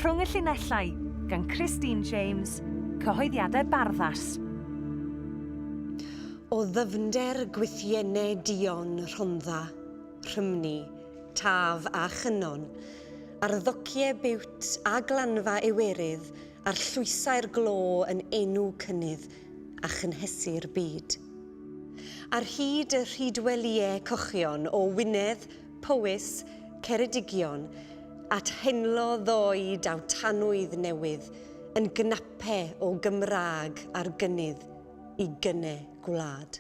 Rhwng y Llinellau gan Christine James, Cyhoeddiadau Barddas. O ddyfnder gwythiennau duon Rhondda, Rhymni, Taf a Chynon, ar ddociau Biwt a glanfa Iwerydd a'r llwysau'r glo yn enw cynnydd a chynhesu'r byd. Ar hyd y rhydwelïau cochion o Wynedd, Powys, Ceredigion, at Henlo ddoe daw tanwydd newydd yn gnape o Gymraeg ar gynnydd i gynne gwlad.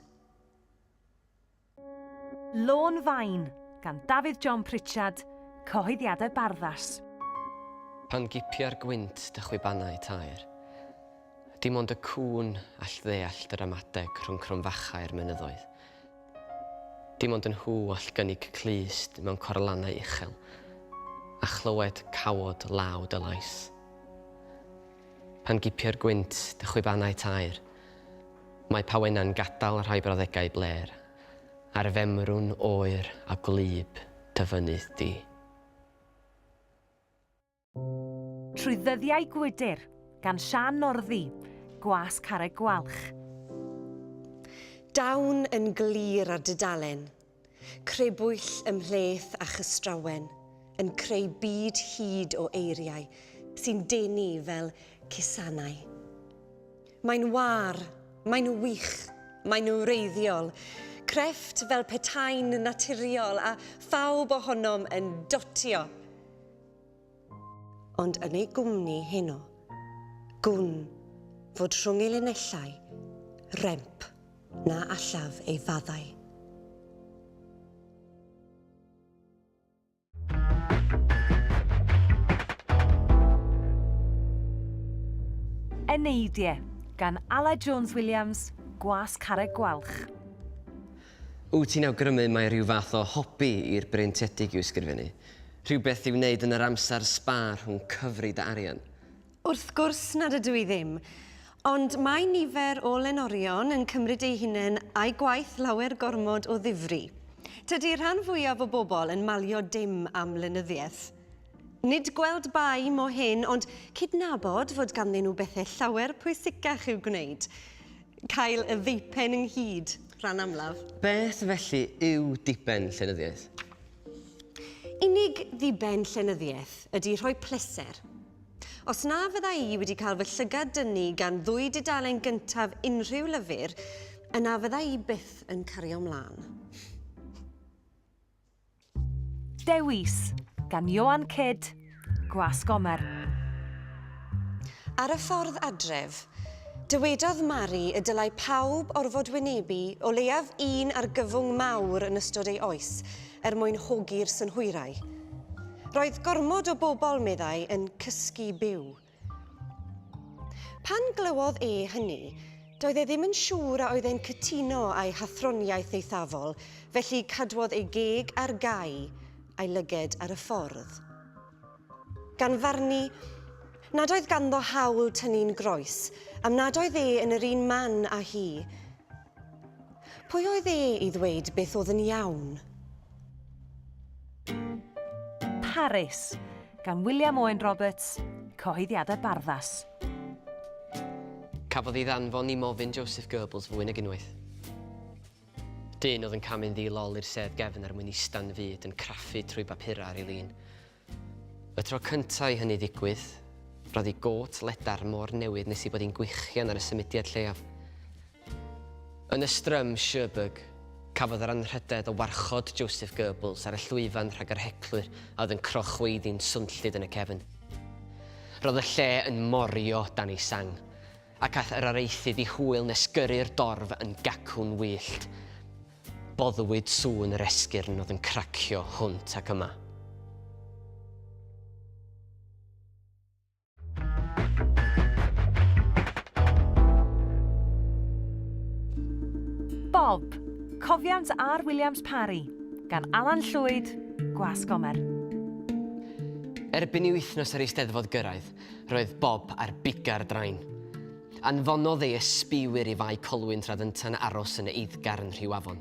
Lôn Fain gan Dafydd John Pritchard, Cyhoeddiadau Barddas. Pan gipia'r gwynt dy chwibanau taer, Dim ond y cŵn all ddeall dy ramadeg rhwng cromfachau'r mynyddoedd. Dim ond y nhw all gynnig clust mewn corlannau uchel, a chlywed cawod law dy lais. Pan gipio'r gwynt dy chwibanau taer, mae pawenau'n gadael rhai brawddegau blêr ar femrwn oer a gwlyb dy fynydd di. Trwy Ddyddiau Gwydr gan Siân Northey, Gwas Carreg Gwalch. Down yn glir ar dudalen, crebwyll ymhleth a chystrawen yn creu byd hud o eiriau sy'n denu fel cusanau. Mae'n wâr, mae'n wych, mae'n wreiddiol, crefft fel petai'n naturiol a phawb ohonom yn dotio Ond yn ei gwmni heno, gwn fod rhwng ei linellau remp na allaf ei faddau. Eneidiau, gan Aled Jones Williams, Gwas Carreg Gwalch. Wyt ti'n awgrymu mai rhyw fath o hobi i'r breintiedig yw sgrifennu? Rhywbeth i'w wneud yn yr amser sbâr rhwng cyfri dy arian? Wrth gwrs nad ydw i ddim. Ond mae nifer o lenorion yn cymryd eu hunain a'u gwaith lawer gormod o ddifri. Tydi rhan fwyaf o bobl yn malio dim am lenyddiaeth. Nid gweld bai mo hyn, ond cydnabod fod ganddyn nhw bethau llawer pwysicach i'w gwneud. Cael y ddeupen ynghyd, rhan amlaf. Beth felly yw diben llenyddiaeth? Unig ddiben llenyddiaeth ydy rhoi pleser. Os na fydda i wedi cael fy llygad dynnu gan ddwy dudalen gyntaf unrhyw lyfr, yna fydda i byth yn cario mlân. Dewis, gan Ioan Kidd, Gwasg Gomer. Ar y ffordd adref, dywedodd Mari y dylai pawb orfod wynebu o leiaf un argyfwng mawr yn ystod ei oes er mwyn hogi'r synhwyrau. Roedd gormod o bobl, meddai, yn cysgu byw. Pan glywodd e hynny, doedd e ddim yn siŵr a oedd e'n cytuno â'i hathroniaeth eithafol, felly cadwodd ei geg ar gau a'i lyged ar y ffordd. Gan farnu nad oedd ganddo hawl tynnu'n groes, am nad oedd e yn yr un man â hi. Pwy oedd e i ddweud beth oedd yn iawn? Paris, gan William Owen Roberts, Cyhoeddiadau Barddas. Cafodd ei ddanfon i mofyn Joseph Goebbels fwy nag unwaith. Dyn oedd yn camu'n ddi-lol i'r sedd gefn er mwyn ista'n fud yn craffu trwy bapurau ar ei lin. Y tro cyntaf i hynny ddigwydd, roedd ei gôt ledar mor newydd nes ei bod hi'n gwichian ar y symudiad lleiaf. Yn y Strym, Cherbourg, cafodd yr anrhydedd o warchod Joseph Goebbels ar y llwyfan rhag yr heclwyr a oedd yn crochweiddi'n swnllyd yn y cefn. Roedd y lle yn morio dan ei sang, ac aeth yr areithydd i hwyl nes gyrru'r dorf yn gacwn wyllt. Boddwyd sŵn yr esgyrn oedd yn cracio hwnt ac yma. Bob, Cofiant R Williams Parry, gan Alan Llwyd, Gwasg Gomer. Erbyn i wythnos yr Eisteddfod gyrraedd, roedd Bob ar biga'r drain. Anfonodd ei ysbïwyr i Fae Colwyn tra oedd ynta'n aros yn eiddgar yn Rhiwafon.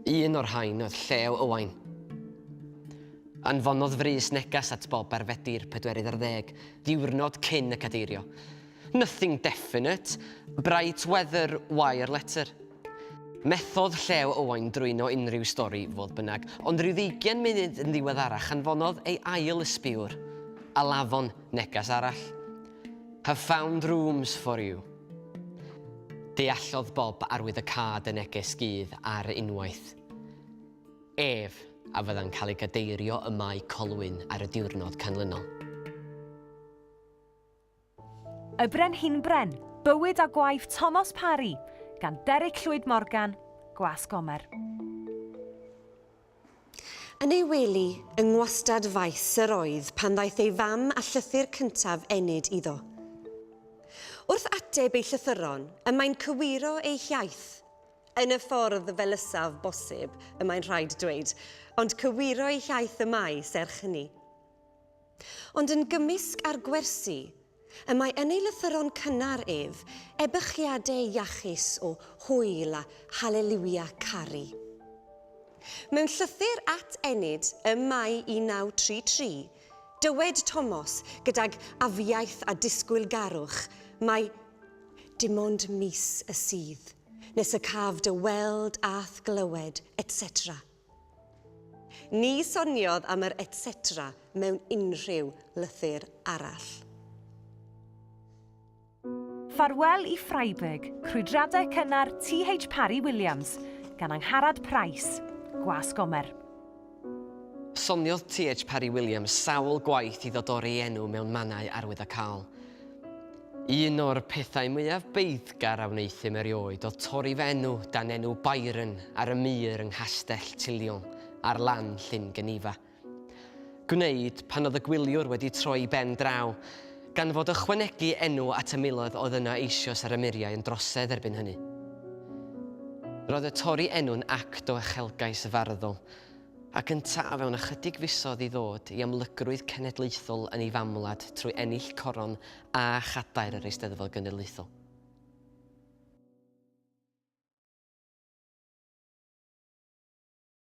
Un o'r rhain oedd Llew Owain. Anfonodd frys negas at Bob ar Fedi'r pedwerydd ar ddeg, ddiwrnod cyn y cadeirio. Nothing definite, bright weather, wire letter. Methodd Llew Owain drwyno unrhyw stori, fodd bynnag, ond rhyw ddeugian munud yn ddiweddarach anfonodd ei ail ysbïwr, Alafon, negas arall. Have found rooms for you. Deallodd Bob arwyddocâd y neges gudd ar unwaith. Ef a fydda'n cael ei gadeirio ym Mae Colwyn ar y diwrnod canlynol. Y Brenhinbren, Bywyd a Gwaith Tomos Parry, gan Derek Llwyd Morgan, Gwasg Gomer. Yn ei wely yng ngwastad faes yr oedd pan ddaeth ei fam â llythyr cyntaf Enid iddo. Wrth ateb ei llythyron, y mae'n cywiro ei hiaith, yn y ffordd felysaf bosib, y mae'n rhaid dweud, ond cywiro ei hiaith y mae, serch hynny. Ond yn gymysg â'r gwersi, y mae yn ei lythyron cynnar ef ebychiadau iachus o hwyl a haleliwia caru. Mewn llythyr at Enid ym Mai 1933, dywed Tomos, gydag afiaith a disgwylgarwch, mai Dim ond mis y sydd, nes y caf dy weld a'th glywed, etc. Ni soniodd am yr etc mewn unrhyw lythyr arall. Ffarwel i Freiburg, Crwydradau Cynnar TH Parry Williams, gan Angharad Price, Gwasg Gomer. Soniodd TH Parry Williams sawl gwaith iddo dorri ei enw mewn mannau arwyddocaol. Un o'r pethau mwyaf beiddgar a wneuthum erioed oedd torri fy enw dan enw Byron ar y mur yng Nghastell Tilion ar lan Llyn Geneva. Gwneud pan oedd y gwyliwr wedi troi i ben draw, gan fod ychwanegu enw at y miloedd oedd yno eisioes ar y muriau yn drosedd erbyn hynny. Roedd y torri enw'n act o uchelgais farddol, Ac ynta o fewn ychydig fisoedd i ddod i amlygrwydd cenedlaethol yn ei famwlad trwy ennill coron a chadair yr Eisteddfod Genedlaethol.